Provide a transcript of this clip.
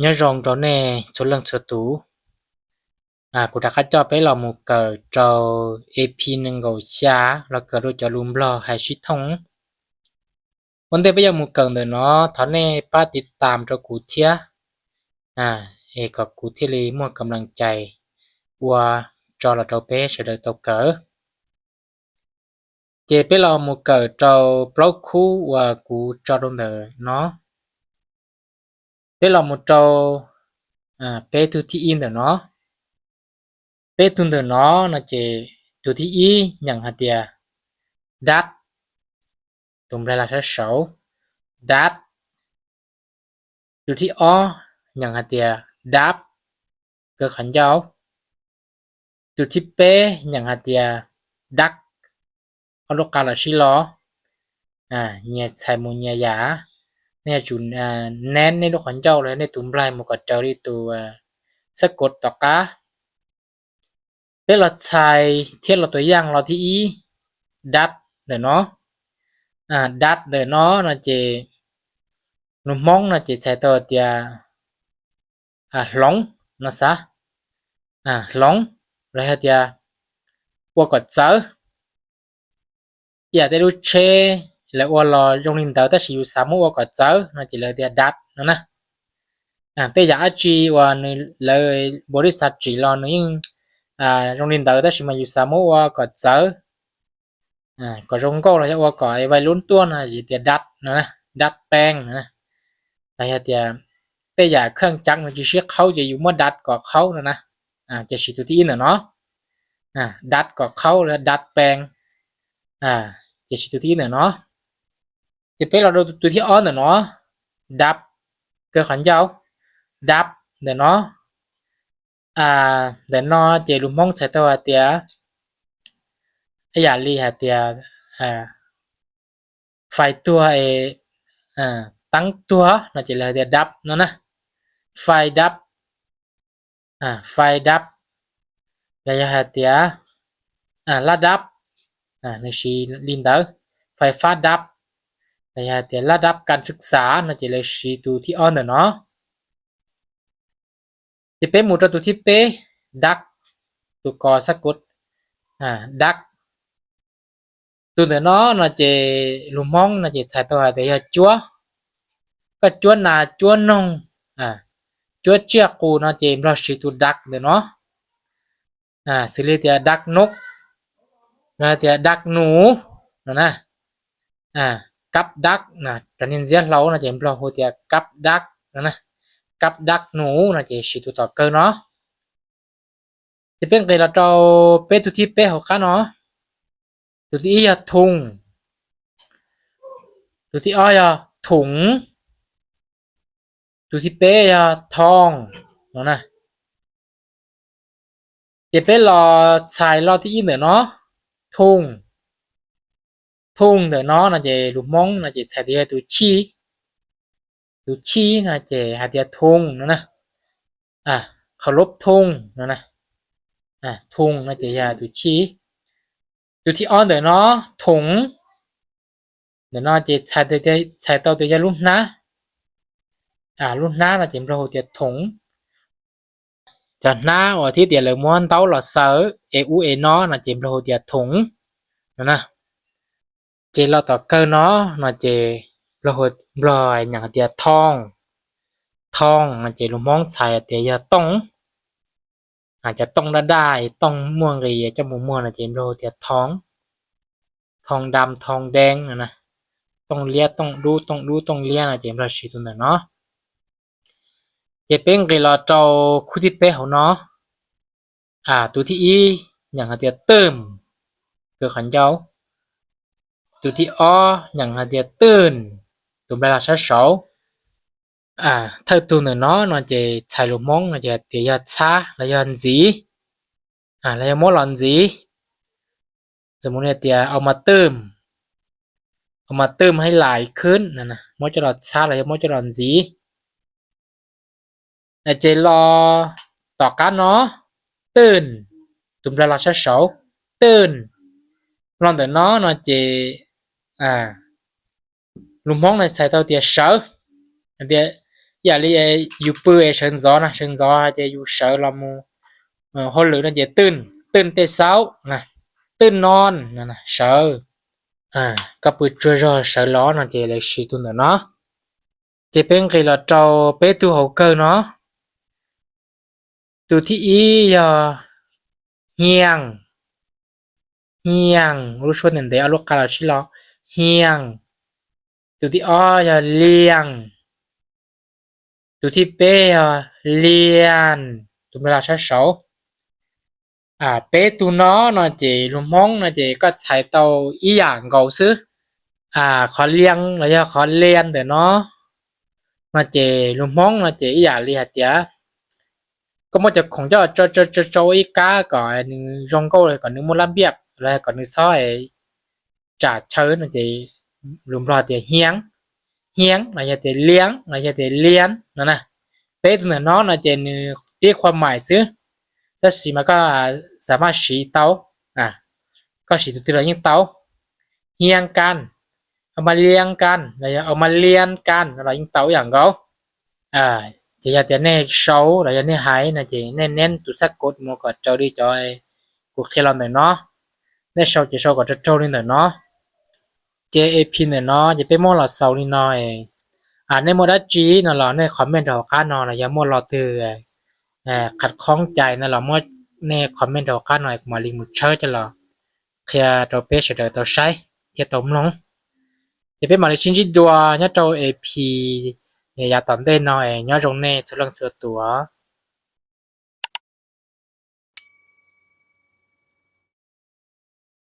Nyob zoo rau nej txhua leej txhua tus. Kuv rov qab coj peb los mus kawm rau E P nees nkaum xya los kawm rau cov lus Nplog hais sib thooj. Ua ntej peb yuav mus kawm ntawm no, thov nej pab tiv tam rau kuv thiab, es kom kuv thiaj li muaj kam lees cais ua tso los rau peb sawv daws tau kawm. Ces peb los mus kawm rau plaub khub uas kuv tso rau ntawm no. Peb los mus rau peb tug thib ib ntawm no. Peb tug ntawm no no ces tus thib ib nyeem hais tias dab, tus nplaig los sab saud, dab. Tus thib ob nyeem hais tias dab, kaw qhov ncauj. Tus thib peb nyeem hais tias dab, ob lub qa los sib los. Nyias txhais mus nyias yam, nej yuav tsum neb nej lub qhov ncauj los yog nej tus nplaig mus kom raws li tus xab kod tom qab. Peb los txhais thiab los tua yaj los thib ib, dab ntawm no. Dab ntawm no no ces lus Hmoob no ces txhais tau hais tias hloov no xav, hloov los yog tias ua kom txawv. Ib yam tej lub tsheb lawv ua los zoo li ntawd tab sis yus xav muab ua kom txawv no ces lawv tias dab no na. Tej yam dab tsi uas nws lawv npau li xav tsim los nws yeej zoo li ntawd tab sis mas yus xav muab ua kom txawv, kom zoo nkauj los yog ua kom vais lub tuaj no ces tias dab no, dab peeb no. Los yog tias tej yam kheej ceev nws tsis sib qhaub ces yus muab dab kom qhaub no na. Ces siv tus thib ib ntawm no, dab kom qhaub los dab peeb, ces siv tus thib ib ntawm no. Ces peb los rau tus thib ob ntawm no, dab, kaw qhov ncauj, dab ntawm no. Ntawm no ces lus Hmoob txhais tau hais tias, ib yam li hais tias fais tuag es, teeb tuag no ces lawv hais tias dab no na. Fais dab, fais dab, los yog hais tias laj dab, nws siv li ntawd, fais fab dab, los yog hais tias laj dab kas fwj xav no ces lawv siv tus thib ob ntawm no. Ces peb mus rau tus thib peb, dab, tus ko xab kod, dab. Tus ntawm no no ces lus Hmoob no ces txhais tau hais tias yog cuab, koj cuab nas cuab noog, cuab tsiaj qus no ces Nplog siv tus dab ntawm no. Xws li tias dab nub, los tias dab nus no na. Kab dab, cov niag ntxiab hlau no ces Nplog hu tias kab dab no na. Kab dab nus no ces siv tus tom kawg no. Ces peb nqis los rau peb tug thib peb hauv qab no. Tus thib ib yog thooj, tus thib ob yog thoov, tus thib peb yog thooj no na. Ces peb los txhais lo thib ib ntawm no, thooj. Thooj ntawm no no ces lus Hmoob no ces txhais tias yog tus chij. Tus chij no ces hais tias thooj no na. Qhov lub thooj no na. Thooj no ces yog tus chij. Tus thib ob ntawm no, thoov. Ntawm no ces txhais tau tias yog lub hnab. Lub hnab no ces Nplog hu tias thoov. Cov hnab uas thiab tias lawv muab ntaub los xaws es ub es no no ces Nplog hu tias thoov no na. Ces lo tom kawg no no ces Nplog nyeem tias thooj. Thooj no ces lus Hmoob txhais tias yog tooj. Cov tooj daj daj, tooj muaj nqis coj mus muag no ces Nplog hu tias thooj. Thooj dam thooj deeb no na. Tooj liab tooj dub, tooj dub tooj liab no ces Nplog siv tus ntawm no. Ces peb nqis los rau khub thib peb hauv no. Tus thib ib nyeem hais tias twm, kaw qhov ncauj. Tus thib ob nyeem hais tias twm, tus nplaig los sab saud. Thawj tug ntawm no no ces txhais lus Hmoob no ces hais tias yog txhab los yog ntxiv, los yog muab los ntxiv. Xam mus tias au ma twm, au ma twm hais lais khwb, muab coj los txhab los yog muab coj los ntxiv. Ces lo tom qab no, twm, tus nplaig los sab saud, twm. Lo ntawm no no ces lus Hmoob no txhais tau tias sawv, tias Ib yam li yus pw es sawv ntxov na, sawv ntxov ces yus sawv los mus hauj lwm no ces twj, twj tej xauv, twj no, sawv. Koj pw tsaug zog sawv los no ces lawv siv tus ntawm no. Ces peb nqis los rau peb tug hauv kawg no. Tus thib ib yog hiaj, hiaj, ua lub suab ntev ntev ob lub qa los sib lo, hiaj. Tus thib ob yog liaj. Tus thib peb yog liaj, tus npe los sab saud. Peb tug no no ces lus Hmoob no ces koj txhais tau ib yam nkaus xwb. Qhov liaj los yog qhov liaj ntawm no, no ces lus Hmoob no ces ib yam li hais tias koj muab cov khoom coj tso tso tso ua ib kab kom nws zoo nkauj, kom nws muaj lab npiaj los kom nws txhob tsam chaw no ces lus Nplog tias hiaj, hiaj los yog tias liaj los yog tias liaj no na. Peb tug ntawm no no ces nws tib qhua mais xwb, tab sis mas koj xav maj siv tau, koj siv tus twg los yeej tau. Hiaj kaj, au ma liaj kaj los yog au ma liaj kaj no los yeej tau ib yam nkaus. Ces yog tias nej sau los yog nej hais no ces nej neb tus xab kod mus kom raws li cov kuv qhia los ntawm no. Nej sau ces sau kom raug raug li ntawm no. Ces ap ntawm no ces peb muab los xaus li no. Nej muaj dab tsi no los nej comment rau hauv qab no los yog muaj lo twg qhov khoob cai no los muab nej comment rau hauv qab no kuv mam li mus tshawb coj los qhia rau peb sawv daws tau saib thiab tau mloog. Ces peb mam li sib ntsib dua nyob rau ap yav tom ntej no, nyob zoo nej txhua leej txhua tus.